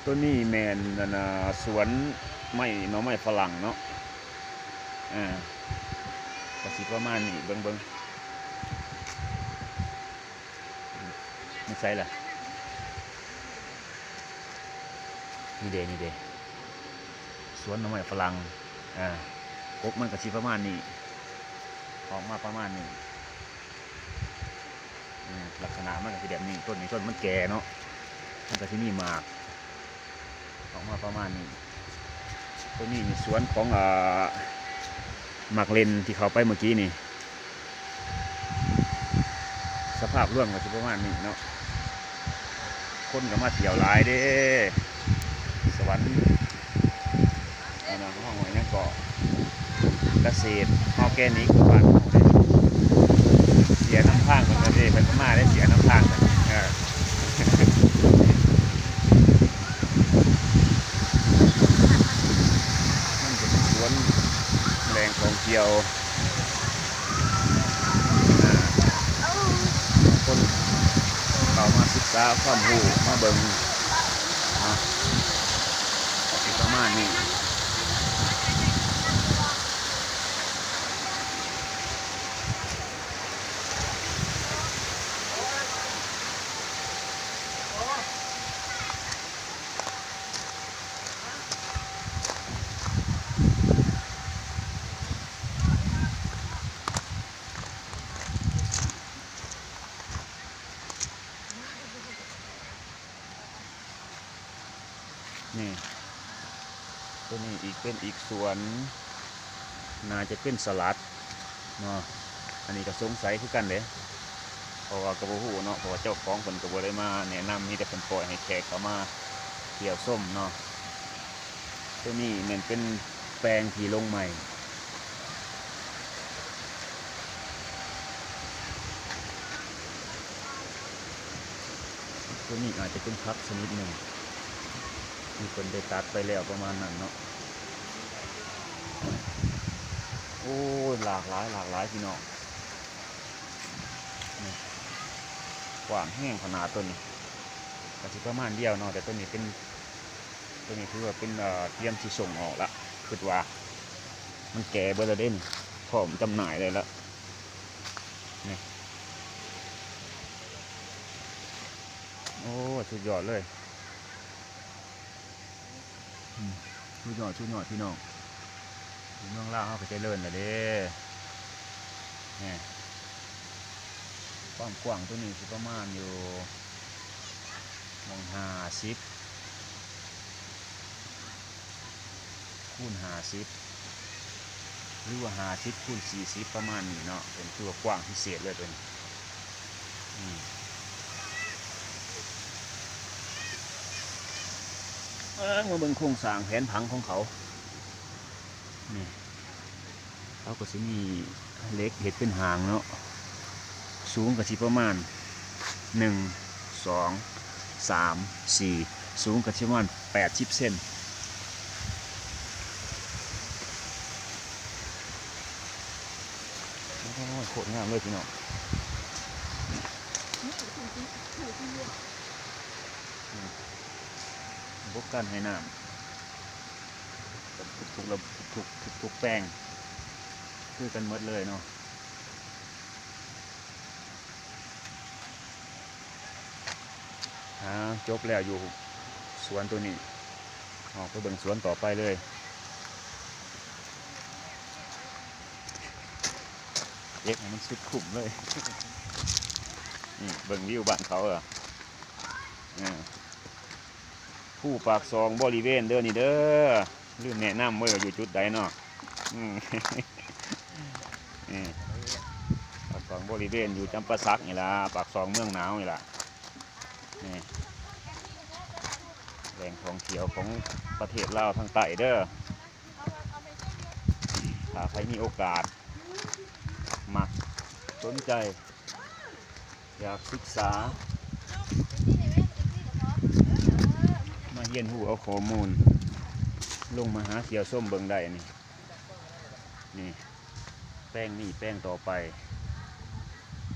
ໂຕນີ້ແມ່ນ ອັນນ່າ ສວນໄມ້ ໜໍ່ໄມ້ຝຣັ່ງເນາະ. ອາ ກະຊິປະມານນີ້ ເບິ່ງ ເບິ່ງ ຢູ່ໃສລະ? ນີ້ເດ ນີ້ເດ ສວນໜໍ່ໄມ້ຝຣັ່ງ. ອາ ກົກມັນກະຊິປະມານນີ້ ອອກມາປະມານນີ້. ອາ ລັກສະນະມັນກະຊິແບບນີ້. ຕົ້ນນີ້ ຕົ້ນມັນແກ່ເນາະ ມັນກະຊິມີໝາກ ອອກມາປະມານນີ້. ໂຕນີ້ນີ້ສວນຂອງ ອາ ໝາກເລັ່ນທີ່ເຂົ້າໄປເມື່ອກີ້ນີ້. ສະພາບລວມກະຊິປະມານນີ້ເນາະ. ຄົນກະມາທ່ຽວຫຼາຍເດ້ ສະຫວັນ ອັນນັ້ນ ເຮົາວ່າຫຍັງເກາະ ກະເສດອໍແກນິກບ້ານເຮົາເດ້. ເສຍນຳທາງເພິ່ນເດ້ ເພິ່ນກະມາໄດ້ ເສຍນຳທາງເພິ່ນ. ເອີ ມັນກະເປັນສວນແຫຼ່ງທ່ອງທ່ຽວ ຄົນເຂົ້າມາສຶກສາຄວາມຮູ້ ມາເບິ່ງເນາະ ກະຊິປະມານນີ້. ນີ້ ໂຕນີ້ອີກ ເປັນອີກສວນ ໜ້າຈະເປັນສະຫຼັດເນາະ. ອັນນີ້ກະສົງໄສຄືກັນເດ້ ເພາະວ່າກະບໍ່ຮູ້ເນາະ ເພາະວ່າເຈົ້າຂອງເພິ່ນກະບໍ່ໄດ້ມາແນະນຳ ມີແຕ່ເພິ່ນປ່ອຍໃຫ້ແຂກເຂົ້າມາທ່ຽວຊົມເນາະ. ໂຕນີ້ແມ່ນເປັນແປ້ງທີ່ລົງໃໝ່. ໂຕນີ້ອາດຈະເປັນຜັກຊະນິດໜຶ່ງ ທີ່ເພິ່ນໄດ້ຕັດໄປແລ້ວປະມານນັ້ນເນາະ. ໂອ້ຍ ຫຼາກຫຼາຍ ຫຼາກຫຼາຍພີ່ນ້ອງ. ນີ້ ກວ້າງແຮງຂະໜາດ ໂຕນີ້ກະຊິປະມານດຽວເນາະ ແຕ່ໂຕນີ້ເປັນ ໂຕນີ້ຖືວ່າເປັນ ເອີ ຕຽມຊິສົ່ງອອກລະ ຄິດວ່າ ມັນແກ່ເບິດລະເດ້ ນີ້ ພ້ອມຈຳໜ່າຍໄດ້ລະ ນີ້. ໂອ້ ສຸດຍອດເລີຍ. ອືມ ສຸດຍອດ ສຸດຍອດພີ່ນ້ອງ. ເມືອງລາວເຮົາກະຈະເລີນລະເດ້. ນີ້ ຄວາມກວ້າງໂຕນີ້ຊິປະມານຢູ່ໝ່ອງຫ້າສິບຄູນຫ້າສິບ ຫຼືວ່າຫ້າສິບຄູນສີ່ສິບ ປະມານນີ້ເນາະ. ເປັນ ຖືວ່າກວ້າງພິເສດເລີຍໂຕນີ້. ອືມ ເອີ ມາເບິ່ງໂຄງສ້າງແຜນຜັງຂອງເຂົາ. ນີ້ ເຂົາກະຊິມີເຫຼັກເຮັດເປັນຫາງເນາະ. ສູງກະຊິປະມານ ໜຶ່ງ ສອງ ສາມ ສີ່ ສູງກະຊິປະມານແປດສິບເຊັນ. ໂອ້ຍ ໂຄດງາມເລີຍພີ່ນ້ອງ. ອືມ ບົບການໃຫ້ນ້ຳ ທຸກໆລະ ທຸກໆ ທຸກໆແປງ ຄືກັນໝົດເລີຍເນາະ. ອ່າ ຈົບແລ້ວຢູ່ສວນໂຕນີ້ ອອກໄປເບິ່ງສວນຕໍ່ໄປເລີຍ. ເກັບໃຫ້ມັນສຸດຄຸ້ມເລີຍ. ນີ້ ເບິ່ງວິວບ້ານເຂົາ ເອີ ອາ ພູປາກຊ່ອງບໍລິເວນເດີ ນີ້ເດີ. ລືມແນະນຳເວີຍວ່າຢູ່ຈຸດໃດເນາະ. ອືມ ນີ້ ປາກຊ່ອງບໍລິເວນຢູ່ຈຳປາສັກນີ້ລະ ປາກຊ່ອງເມືອງໜາວນີ້ລະ. ນີ້ ແຫຼ່ງທ່ອງທ່ຽວຂອງປະເທດລາວທາງໃຕ້ເດີ. ຖ້າໃຜມີໂອກາດ ມັກ ສົນໃຈ ຢາກສຶກສາ ມາຮຽນຮູ້ເອົາຂໍ້ມູນ ລົງມາຫາທ່ຽວຊົມເບິ່ງໄດ້ນີ້. ນີ້ ແປງນີ້ແປງຕໍ່ໄປ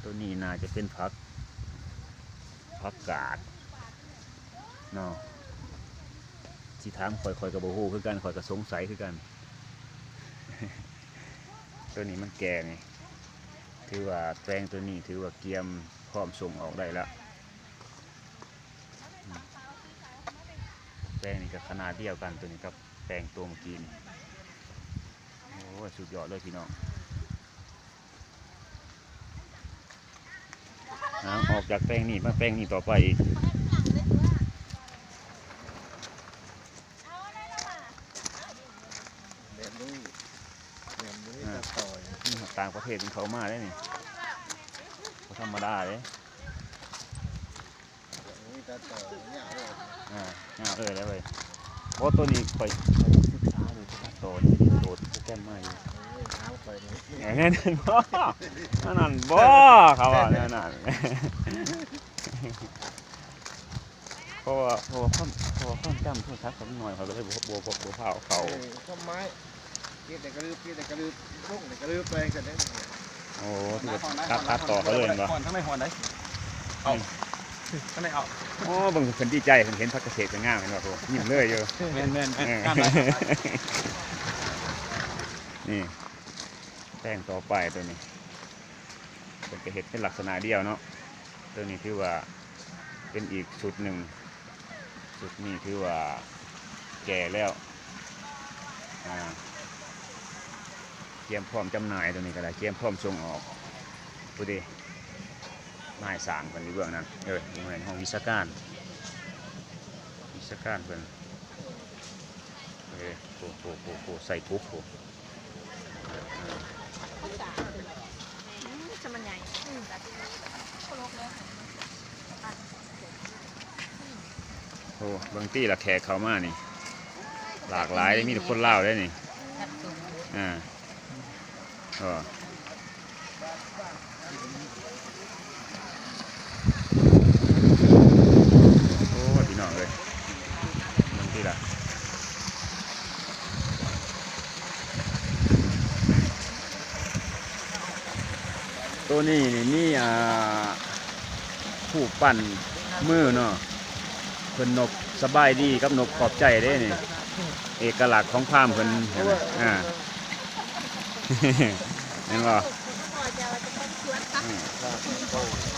ໂຕນີ້ໜ້າຈະເປັນຜັກ ຜັກກາດເນາະ. ທີ່ຖາມຂ້ອຍ ຂ້ອຍກໍບໍ່ຮູ້ຄືກັນ ຂ້ອຍກໍສົງໄສຄືກັນ. ໂຕນີ້ມັນແກ່ນີ້ ຖືວ່າແປງໂຕນີ້ຖືວ່າກຽມພ້ອມສົ່ງອອກໄດ້ແລ້ວ. ອືມ ແປງນີ້ກໍຂະໜາດດຽວກັນ ໂຕນີ້ກັບແປງໂຕເມື່ອກີ້ນີ້. ໂອ້ຍ ສຸດຍອດເລີຍພີ່ນ້ອງ. ຫາງອອກຈາກແປງນີ້ມາແປງນີ້ຕໍ່ໄປອີກ. ແບບນີ້ ແບບນີ້ ອ່າ ຕັດຕໍ່ ນີ້ ຕ່າງປະເທດມັນເຂົ້າມາເດ້ນີ້ ບໍ່ທຳມະດາເດ້. ມີແຕ່ຕໍ່ຍາກເລີຍ ອ່າ ຍາກເລີຍແຫຼະເວີຍ. ໂອ້ ໂຕນີ້ຂ້ອຍ ຂ້ອຍສຶກສາຢູ່ ແຕ່ວ່າໂຕນີ້ໂຫຼດໂປຣແກຣມມາຢູ່ ເອີ ຖາມຂ້ອຍນີ້ ເອີ ແນວນັ້ນບໍ່ ອັນນັ້ນບໍ່ ເຂົາວ່າແນວນັ້ນ. ເພາະວ່າ ເພາະວ່າຄວາມ ເພາະວ່າຄວາມຈຳໂທລະສັບຂ້ອຍມັນໜ້ອຍ ຂ້ອຍກໍເລີຍບໍ່ ບໍ່ ບໍ່ ບໍ່ພາເອົາເຂົ້າ ເອີ ຄວາມໝາຍ ເຮັດແລ້ວກໍລືມ ເຮັດແລ້ວກໍລືມ ລົງແລ້ວກໍລືມໄປຈັ່ງຊັ້ນເດ້. ໂອ້ ຄືວ່າຕັດ ຕັດຕໍ່ເຂົາເລີຍແມ່ນບໍ່? ຂ້ອນທາງໃນ ຂ້ອນທາງໃນ ເອົາ ອືມ ທາງໃນເອົາ. ໂອ້ ເບິ່ງເພິ່ນດີໃຈ ເພິ່ນເຫັນຜັກກະເສດກໍງາມ ເຫັນບໍ່? ໂອ້ ຍິ້ມເລີຍຢູ່. ແມ່ນໆໆ ເອີ ງາມຫຼາຍ. ນີ້ ແປງຕໍ່ໄປໂຕນີ້ ເພິ່ນກໍເຮັດເປັນລັກສະນະດຽວເນາະ. ໂຕນີ້ຖືວ່າເປັນອີກຊຸດໜຶ່ງ ຊຸດນີ້ຖືວ່າແກ່ແລ້ວ ອ່າ ກຽມພ້ອມຈຳໜ່າຍ ໂຕນີ້ກໍໄດ້ກຽມພ້ອມສົ່ງອອກ. ຜູ້ເດ ນາຍຊ່າງເພິ່ນຢູ່ເບື້ອງນັ້ນ ເອີ ບໍ່ແມ່ນ ຫ້ອງວິຊາການ ວິຊາການເພິ່ນ ເອີ ໂອ້ ໂອ້ ໂອ້ ໂອ້ ໃສ່ປຸກ ໂອ້. ໂອ້ ເບິ່ງຕິລະ ແຂກເຂົ້າມານີ້ ຫຼາກຫຼາຍເດ້ ມີແຕ່ຄົນລາວເດ້ນີ້ ອ່າ ໂອ້. ໂອ້ຍ ພີ່ນ້ອງເອີຍ ເບິ່ງຕິລະ ໂຕນີ້ນີ້ມີ ອ່າ ຮູບປັ້ນມືເນາະ ເພິ່ນນົກສະບາຍດີກັບນົກຂອບໃຈເດ້ນີ້ ເອກະລັກຂອງພາມເພິ່ນ ອ່າ ເຫັນບໍ່? ອືມ.